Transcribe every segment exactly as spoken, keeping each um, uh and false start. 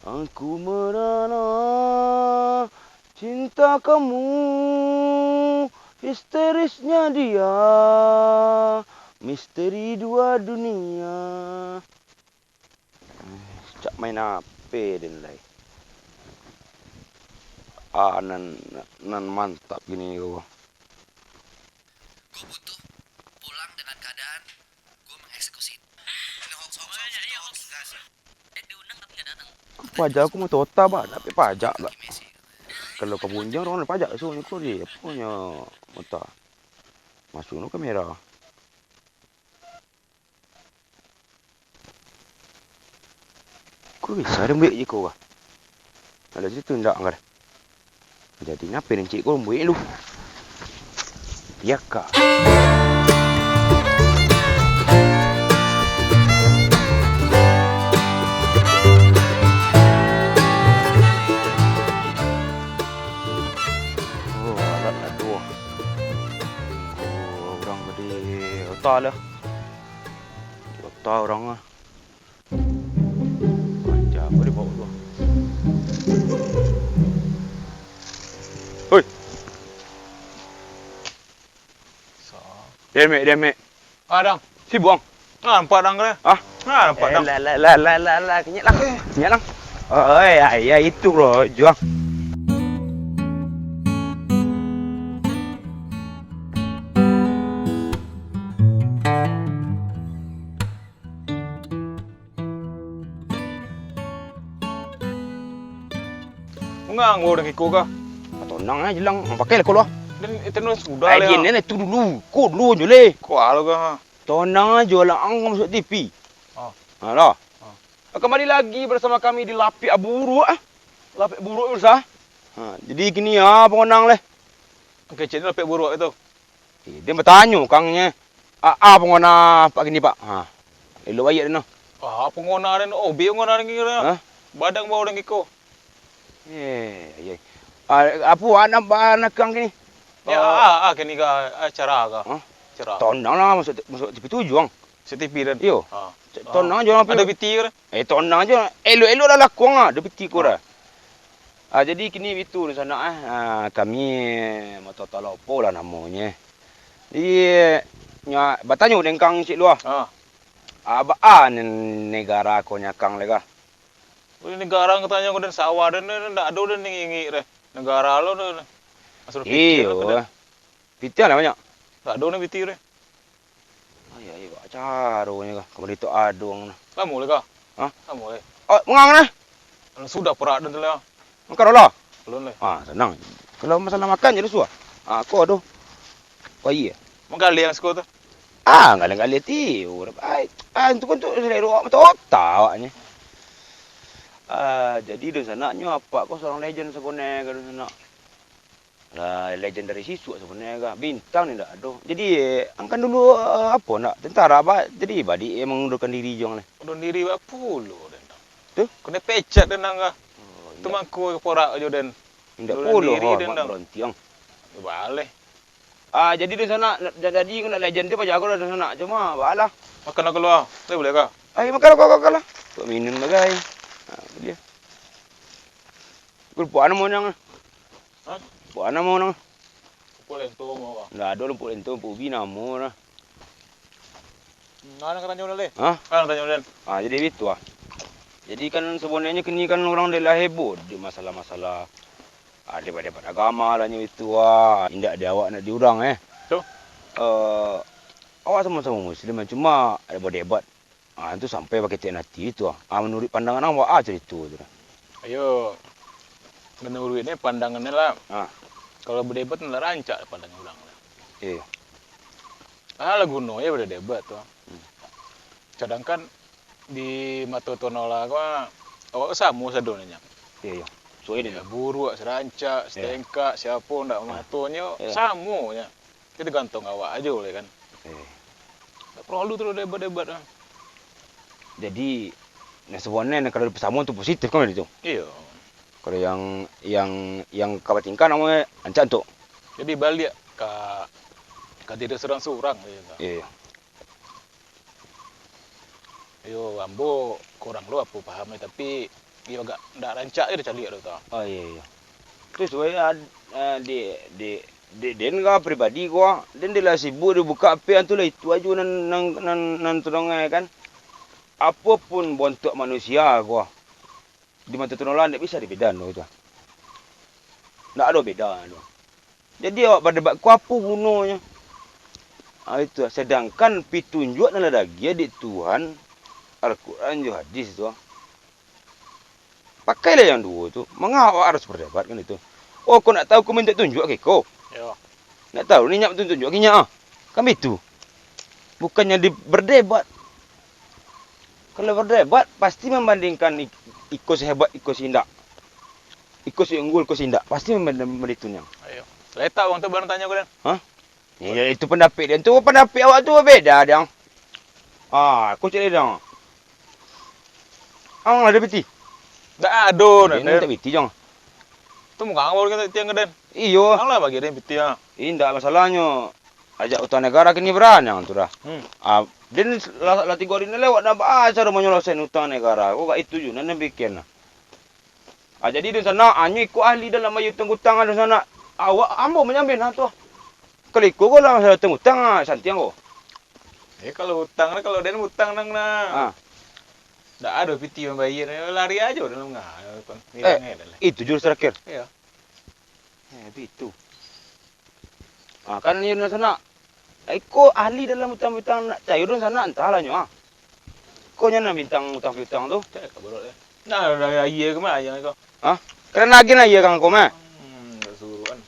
Aku merana cinta kamu, histerisnya dia, misteri dua dunia. Cak main ape den lai. Ah, nan, nan mantap gini ko. Gue butuh pulang dengan keadaan gue mengeksekusi. Ini hoax, hoax, hoax, itu hoax, guys. Dia diundang tapi nggak datang. Apa aja aku mau tota, bah, tapi pajak lah. Kalau ka Bunjang orang pajak, so, ni ko di, apa nya, mata. Masuk no kamera. Ko bisa den buek iko kah? Kalau situ ndak kah? Jadi ngapo den cik ko buek lu? Iya kah? Oh, alat lah tu. Oh, urang gede otak lah. Otak urang ah. Macam apa dia bawa tu? Hoi. Demek, demek. Ah, Dang. Sibuk, Ang? Ah, nampak Dang ko. Ah? Ah, nampak Dang. Eh, lah, lah, lah, lah, lah, lah. Kenyek, Lang. Kenyek, Lang. Oi, ya, ya, itu loh, Juang. Mangang bawa urang iko kah? Tonang aja lang, pakai lah ko lah. Dan itu sudah lah. Ajen itu dulu, ko dulu aja leh. Ko alo kah? Tonang aja lah, ang masuk T V. Ah. Alah. Ah. Kembali lagi bersama kami di Lapik Buruak, ah. Lapik Buruak, pemirsa. Ha, jadi kini, ah, pangonang leh. Kecek ni Lapik Buruak itu. Eh, dia bertanyo, Kang, nye. A, a, pangona Pak kini, Pak? Ha. Elok baiak den, no. Ah, pangona den, obe pangona den kini. Hah? Badang bawa den kiko. Eh, iya. Ah, apo anak ba-, anak Kang kini? Ya, ah, ah, kini ka acara ka. Hah? Acara. Tonang lah masuk, masuk T V tujuh, Ang. C T V den. Iyo. Ah. Tonang aja, Ang. Ado piti ka? Eh, tonang aja. Elok-elok lah lakuang ah, ado piti ko dah. Ah, jadi kini bitu di sanak, eh. Ah, kami Mototolopo lah namonye. Jadi, nya, batanyo dek Kang cik lu ah. Ah. Ah, baa ne-, negara ko nya Kang le kah? Uli negara katanyo ko den sawah den, den ndak ado den ingik-ingik deh. Negara lo den. Asal pikir ko den. Iyo. Piti lah banyak. Ndak ado den piti deh. Ai, ai, baa caronyo kah? Ka Balitok Aduang nah. Lamo lai kah? Hah? Lamo lai. Oh, mangang nah? Alun sudah parak den tu lai. Makan lah. Alun lai. Ah, sanang. Kalau masalah makan je lah suah. Ah, ko tu. Ko iya. Manggaleh ang siko tu. Ah, galeh-galeh ti. Ai, ah, tu kan tu selero awak, mata otak awaknyo. Ah, jadi dunsanaknyo apak ko surang legend sabonanyo ka dunsanak. Lah, legend dari sisuak sabananyo kah. Bintang ni ndak ado. Jadi, angkan dulu, eh, apo ndak? Tentara, ba-, jadi baliak mangundurkan diri juo lai. Undur diri bak pulo den. Tu? Kanai pecat den ang kah. Oh, tu indak. Mangko porak jo den. Indak pulo, diri ho, den mak ang. Baronti ang. Yo, baleh. Ah, jadi di sanak, ndak jadi ko ndak legend tu paja ko di sanak. Cuma, balah. Makan lah kalua. Boleh, boleh kah? Ai, makan lah, makan lah. Buek minun bagai. Ha, dia. Ko lupo namo nang. Hah? Buek namo nang. Lupo lento mau, Bang. Ndak ado lupo lento, lupo ubi namo nah. Hmm, nang katanyo den lai? Hah? Ah, katanyo den. Ah, jadi bitu ah. Jadi kan sabananyo kini kan urang dek lah heboh di masalah-masalah, ah, debat-debat agama lah nyo itu ah. Indak di awak, indak di urang, eh. Tu? Eh, awak samo-samo muslim, cuma debat-debat. Ah, itu sampai baketek ati itu ah. Ah, manuruik pandangan ang, baa carito tu nah? Ayo, manuruik ni pandangan ni lah. Ah. Kalau badebat, lah rancak pandangan urang lah. Iyo. Ah, lah guno yo badebat tu. Hmm. Sadangkan di mato Tuhan Allah ko, awak samo sadonyo. Iyo, iyo. Suai deh. Yo, buruak, sarancak, iyo, satengkak, siapo ndak, ah, matonyo, iyo, samo nyo. Itu gantuang awak ajo lai kan. Eh. Ndak paralu tu debat-debat ah. Jadi, nah, sabananyo kalau dipasamoan tu positif kan itu? Iyo. Kalau yang, yang, yang ka batingkah namonyo rancak tu. Jadi baliak ka, ka diri surang-surang gitu. Iyo. Iyo, ambo kurang lo apo paham, tapi Iyo, agak ndak rancak je caliak tu, tau. Oh, iyo, iyo. Tu suai, ah, ah, di, di, di den ka pribadi ko, ah. Den, den lah sibuk, den bukak H P, ah, tu lah itu ajo nan, nan, nan, nan tu dongai kan. Apo pun bontuak manusia ko, ah, di mato Tuhan Allah, ndak bisa dibeda tu. Ndak ado beda tu. Jadi awak badebat ko apo gunonyo? Ah, itu. Sedangkan pitunjuak nan lah diagiah dek Tuhan, Al-Quran jo hadis tu, pakailah yang duo tu. Manga awak harus badebat kan itu? Oh, kau nak tahu, kau minta tunjuak ke kau? Yo. Nak tahu ni, nyak tunjuak ke nyak, ah. Kan itu. Bukannyo di berdebat. Kalau berdebat, pasti membandingkan ik-, iko sehebat, iko sindak. Iko seunggul, iko sindak. Pasti membanding-, membandingkan yang. Ayo. Letak bang tu baru tanyo ko, Dan. Hah? Ya, ya, itu pandapek dia. Tu pandapek awak tu beda, Dang. Ah, aku cari, Dang. Ang ada piti? Ndak ado, Den, Den. Minta piti, Jang. Tu mungkin ang baru kita tiang ke, Den. Iyo. Ang lah bagi Den piti, ah. Indak, masalahnyo ajak utang negara kini baraniang tu dah. Hmm. Ah, Den lah, lah tigo hari ni lewat, dah ba-, cara manyalasaian utang negara. Kok gak itu ju, nan, nan bikin lah. Ah, jadi dunsanak, anyo iko ahli dalam bayia utang-utang dunsanak. Awak, ambo manyambian nah tu. Kalau iko ko lah masalah utang-utang, ah, santiang ko. Eh, kalau utang, kalau den utang nang nah. Ah. Ndak ado piti mambayia, lari ajo dalam ngah. Eh, hilang aja dah lah. Itu jurus terakhir. Iyo. Eh, itu. Ah, kan iyo dunsanak. Iko ahli dalam utang piutang, nak cayo dunsanak, antahlah nyo, ah. Ko nyo nan bintang utang piutang tu. Cak ka bolok deh. Nah, dari aia ke mah, ayang ko. Hah? Kena nagih aia kang ko mah. Hmm, ndak suruh kan.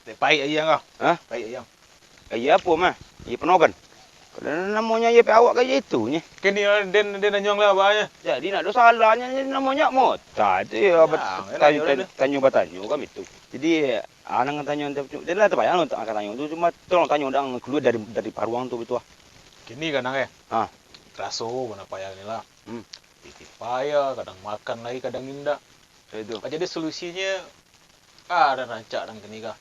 Dek paik aia ko. Hah? Paik aia. Aia apo mah? Aia panogan. Kalau namonyo aia pek awak ka aia itu nye. Kini den, den nanyuang lah, Abah, nye. Jadi, ndak ado salahnyo, namonyo mota tu yo, bat-, tanyo, tanyo, tanyo batanyo kan itu. Jadi, ah, nan tanyo, den lah tabayang untuak ka tanyo tu, cuma tolong tanyo dang kalua dari, dari paruang tu, batua. Kini kan, Nang, eh? Ha. Raso bana payah ni lah. Hmm. Pitih payah, kadang makan lai, kadang indak. Itu. Jadi solusinyo, ah, ado rancak nang kini kah?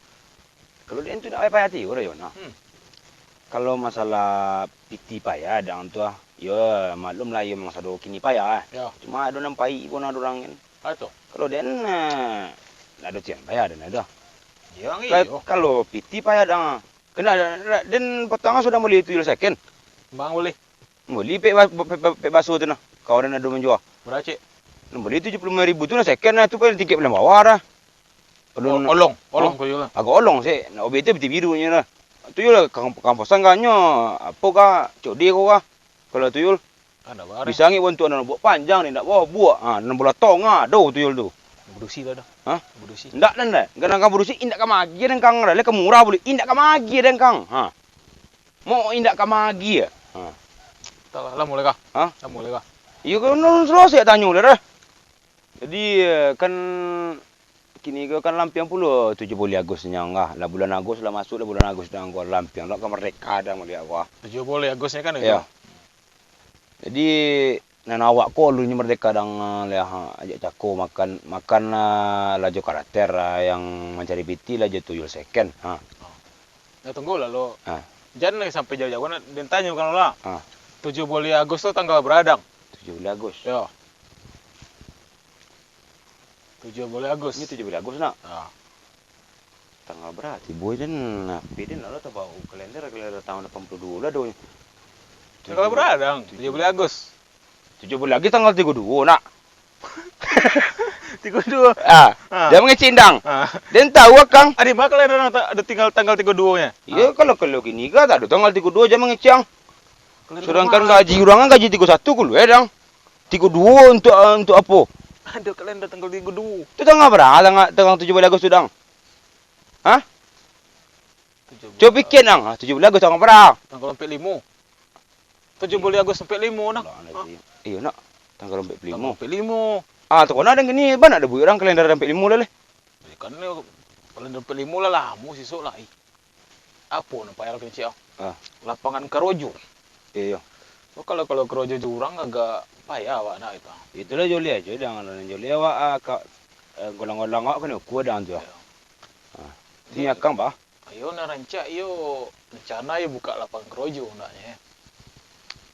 Kalau den tu ndak payah ati, udah yo nah. Hmm. Kalau masalah pitih payah dang tu ah, yo maklum lah, yo memang sado kini payah, eh. Yo. Cuma ado nan paik pun ado urang kan. Ah, tu. Kalau den, eh, ndak ado tian payah den ado. Yo, ang Ka-, iyo. Kalau pitih payah dang, kena den potong sudah bali tuyul second. Bang boleh. Bali pek ba-, pek, pek, pek baso tu nah. Kawan ado manjua. Bara cek? Bali tujuah puluah limo ribu tu nah second nah, tu paling tingkat paling bawah dah. Alun, o-, olong, olong oh, tuyul lah. Agak olong sih. Nah, obe tu biti biru nyo lah. Tuyul lah, kang-, kampusan kah nyo, apo kah, code ko kah. Kalau tuyul, bisa angin bantuak nan buak panjang ni, ndak bawa buak. Ha, nan bola tongah, ado tuyul tu. Budusi lah dah. Hah? Budusi. Ndak, ndak, ndak. Kadang ka budusi, indak ka maagiah dang kang dah. Lah ka murah bulik, indak ka maagiah dang kang. Ha. Mo indak ka maagiah. Ha. Entahlah, lah mulai kah? Hah? Lah mulai kah? Iyo, kan urang suruah siap tanyo lah dah. Jadi, eh, kan kini ko kan lampiang pulo tujuah baleh Agus nyo kah. Lah bulan Agus lah masuk, lah bulan Agus dah ko lampiang lah ka merdeka dah maliek ko. Tujuah baleh Agus nyo kan itu? Iyo. Jadi, nan awak ko alunnyo merdeka dang, eh, lah, ha, ajak cako makan, makan, eh, lah jo karater, eh, yang mancari pitih lah jo tuyul second. Ha. Oh. Nah, tunggu lah lo. Ha. Jan lai sampai jauah-jauah, nak den tanyo kan lah. Ha. Tujuah baleh Agus tu tanggal bara dang? Tujuah baleh Agus. Yo. Tujuah baleh Agus. Ini tujuah baleh Agus, nak? Ah. Tanggal bara tibo den, nah, tapi den lah tabawa kalender, kalender tahun lapan puluh dua lah adonyo. Tanggal bara dang? Tujuah baleh Agus. Tujuah baleh Agus tanggal tigo duo, nak. Tigo duo. Ah, ah. Jan mangecek dang. Ah. Den tahu, Kang? Adi mah kalender nan ta-, ado tinggal tanggal tigo duo nyo? Iyo, ah. Kalau, kalau kini ko tak ado tanggal tigo duo, jan mangecek ang. Kalender mah. Sedangkan gaji urang kan gaji tigo satu kalua dang. Tigo duo untuk, untuk apo? Ado kalender tanggal tigo duo. Tu tanggal bara? Tanggal, tanggal tujuah baleh Agus tu, dang. Hah? Tujuah baleh. Cubo pikia, dang. Ah, tujuah baleh Agus tanggal bara? Tanggal ampek limo. Tujuah baleh Agus ampek limo, nah. Iyo, nak. Tanggal ampek limo. Tanggal ampek limo. Ah, tu kona dang kini, bana ado bulik urang kalender ampek limo lah, leh. Kan kalender ampek limo lah lamo sisok lah, ih. Apo nan payah kini, Cik, ah? Ah. Lapangan karojo. Iyo. Oh, kalau, kalau karojo jo urang agak payah awak nak itu. Itulah joleh ajo, jangan joleh awak, ah, ka, eh, golang-golang awak kena ukua dang tu, ah. Iyo. Ah. Iyo. Sini akang, bah. Iyo, nan rancak iyo rencana iyo buka lapangan karojo, naknyo.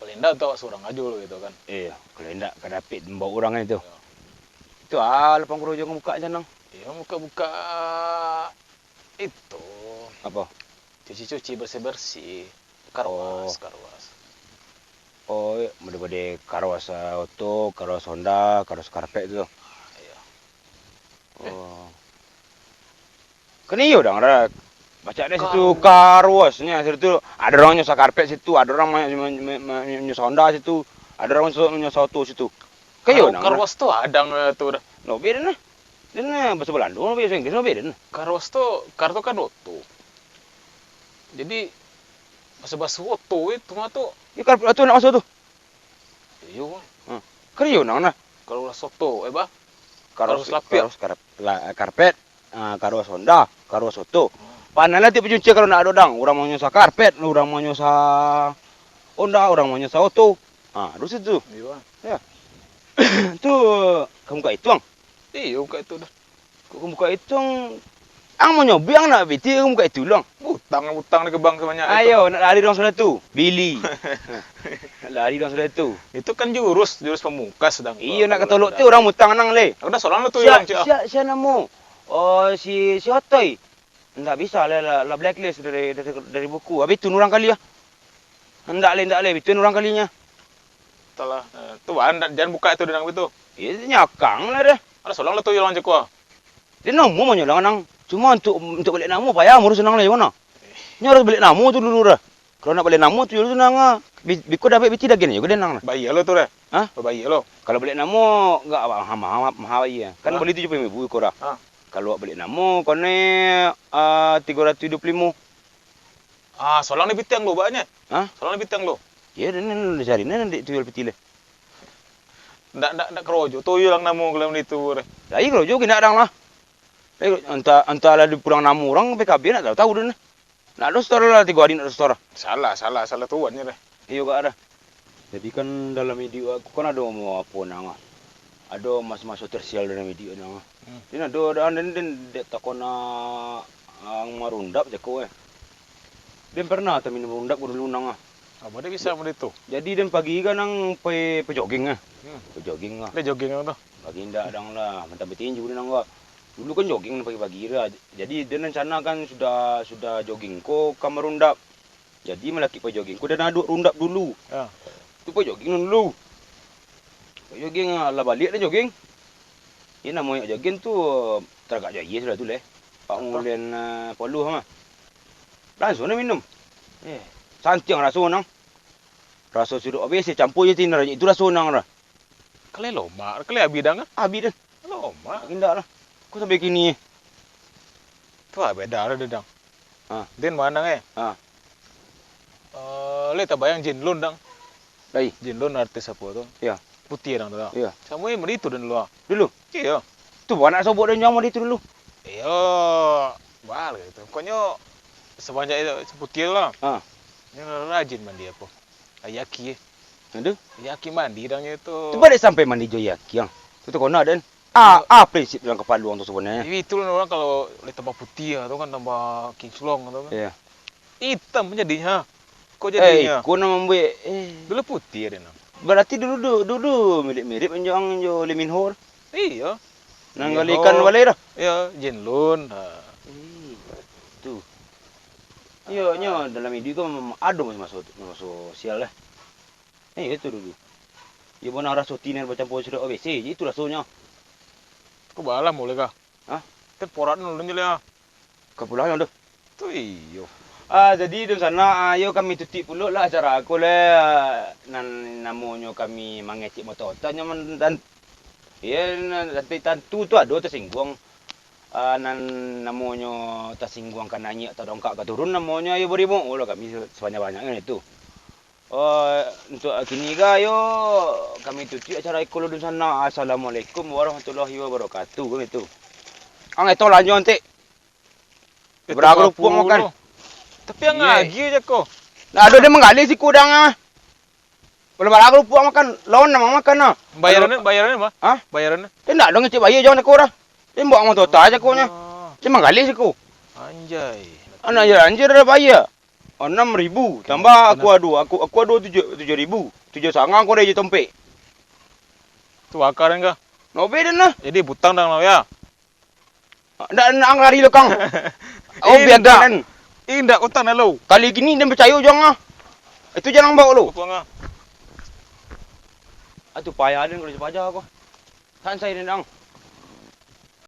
Kalau indak, tu awak surang ajo lo gitu kan. Iyo, kalau indak ka dapek mambaok urang kan itu. Iyo. Itu ah, lapang kurojo ka buka sinan. Iyo, buka-buka itu. Apo? Cuci-cuci, bersih-bersih. Karuas, Oh. karuas. Oh, iyo, mode-mode karuas, ah, oto, karuas Honda, karuas karpet tu. Ah, iyo. Oh. Kan iyo dang, Ra. Pacak dek situ karuasnyo, situ ado urang nyosah karpet situ, ado urang ma-, ma-, ma-, ma-, nyosah Honda situ, ado urang nyosah, nyosah oto situ. Kan iyo dang, Ra. Karuas tu adang, eh, tu, Ra. No, beda nah. Den, eh, bahaso Balando, no beda, Inggris, no beda nah. Karuas tu, kar tu kan oto. Jadi, bahaso-bahaso oto itu mah tu. Iyo, karpet tu nak maso tu. Iyo. Hmm. Kan iyo nang nah. Karuas oto, eh, bah. Karuas, Karuas lapiak. karuas karp-, la-, karpet, ah, karuas Honda, karuas oto. Hmm. Panahlah tiap pacunci kalau nak ado dang, urang manyosah karpet, urang manyosah Honda, urang manyosah oto. Ah, ado situ. Iyo. Ya. Tu, kamu ka itu, Ang? Iyo, ka itu dah. Kok kamu ka itu, Ang? Ang manyobiang nak piti, kamu ka itu, Ang? Utang, utang di ke bank sabanyak itu. Ayo, nak lari dong sudah tu. Bili. Nak lari dong sudah tu. Itu kan jurus, jurus pamungkas dang. Iyo, nak katolok tu urang utang nang le. Aku dah sorang lah tu Sia, urang, Cik, ah. sia, sia namo? Oh, si, si Otoy. Ndak bisa lah, lah, lah blacklist dari, dari, dari buku. Habis tu urang kali ah. Ndak le, ndak le, itu urang kalinyo. Talah. Eh, tu bah, ndak, jan buka tu dang itu. Iyo, nyakang lah deh. Ada sorang lah tu urang jago. Dia namo manyolang nang. Cuma untuk, untuk balik namo payah urus nang lah, yo nah. Nyo harus balik namo tu dulu dah. Kalau nak balik namo tu dulu tu nang, ah. Bi-, biko dapek piti dagen jugo deh nang lah. Bayia lo tu deh. Hah? Bayia lo. Kalau balik namo, enggak mahal, mahal, mahal bayia. Kan Hah? bali tujuah puluah ribu iko dah. Hah? Kalau balik namo, kone, ah, tigo ratuih duo puluah limo. Ah, sorang di pitih lo, banyak. Hah? Sorang di pitih lo. Iyo, dan, dan, dan cari, dan, dan, tuyul pitih le. Ndak, ndak, ndak kerojo, tuyul ang namo kalau itu, re. Lai kerojo, kena dang lah. Eh, entah, entah lah dipulang namo urang, P K B nak tahu, tahu dah. Nak ado store lah, tigo hari nak ado store. Salah, salah, salah tuan je lah. Iyo, gak ada. Jadi kan dalam iduik aku kan ado apo nang, ah, ado maso-maso tersial dalam iduik nang, ah. Hmm. Den ado, ado, den, den, dek takona, ah, marundap jako, eh. Den pernah taminum rundap ko dulu nang, ah. Apo den bisa model tu? Jadi den pagi kan nang pai, pai jogging, ah. Hmm. Pai jogging, ah. Den jogging tu? Pagi indak dang lah, mantang batinju den nang, ah. Dulu kan jogging pagi-pagi tu, ah. Jadi den rencana kan sudah, sudah jogging ko ka marundap. Jadi, malakik pai jogging ko, den aduak rundap dulu. Ya. Tu pai jogging dulu. Pai jogging, ah, lah baliak den jogging. Yo, namonyo jogging tu, taragak jo aia sudah tu leh. Pak Apo? Ngulen, ah, poluh mah. Langsuang den minum. Eh, santiang raso nang. Raso sirup abih, campur jo tiner, itu raso nang lah. Kalai lomak, kalai abih dang, ah? Abih dang. Lomak. Indak lah. Ko sampai kini. Tu ah, beda lah, dang. Ha. Den manang, eh? Ha. Eh, le tabayang Jin Lun, dang. Lai. Jin Lun artis apo tu? Iyo. Putiah dang tu, dang. Iyo. Samo Imri tu, dang, dulu, ah. Dulu? Iyo. Tu anak sobok den nyo mandi tu dulu. Iyo, bal gitu. Pokoknyo sabanyak itu, putiah tu lah. Ha. Nyo rajin mandi apo. Aia aki, eh. Aduh. Aia aki mandi dang nyo tu. Tu baliak sampai mandi jo aia aki, ang. Tu takona den. Ah, Iyo. ah, prinsip dalam kapalo ang tu sabananyo. Jadi itu urang kalau lai tambah putiah tu kan tambah kinclong tu kan. Iyo. Itam jadinyo. Ko Eh, jadinyo. iko nan mambuek, eh. Dulu putiah den. Berarti dulu, du-, dulu mirip-mirip jo ang jo Lee Min Ho. Iyo. Nan Lee Min gali ikan Ho. balai tu. Iyo, Jin Lun. Ha. Eh, tu. Iyo, nyo dalam iduik ko memang ado maso-maso, maso sial lah. Eh, itu dulu. Iyo, bonang raso tiner bacampur sirup A B C, itu rasonyo. Ko balah mulai kah? Hah? Ten porak dulu nyo lah. Ka pulang nyo tu. Tu iyo. Ah, jadi dunsanak, ah, iyo kami tutuik pulo lah acara ko lah, ah, nan namonyo kami mangecek moto oto nyo man-, dan, iyo, nan, tapi tantu tu ado tasingguang, ah, nan namonyo tasingguang ka naiak atau dongkak ka turun namonyo, iyo barimo lo kami sa-, sabanyak-banyaknyo itu. Oh, untuak kini ko, ayo kami tutuik acara iko lo dunsanak. Assalamualaikum warahmatullahi wabarakatuh, kan itu. Ang eto lanjo antik. Itu Barago rupuak makan. Tapi ang Iyo. agiah jako. Nah, ado den manggaleh siko dang ah. Kalau barago rupuak makan, lawan nang makan ah. Bayarannyo, Kalau bayarannyo mah? Hah? Bayarannyo? Indak dong ngecek bayar jangan jako dah. Den bawa motor aja jako nyo. Oh. Den manggaleh siko. Anjay. Anak anjir, anjir dah bayar. Anam ribu, tambah aku ado, aku, aku ado tujuah, tujuah ribu. Tujuah sangang ko dari tompek. Tu aka den ka. Nobe den lah. Jadi butang dang lah ya. Ndak, ndak angkari lo, Kang. Oh, biar indak. Indak utang lo. Kali kini den picayo jang ah. Itu jang bao lo. Utang ah. Atu payah den kalau dipaja ko. Sansai den ang.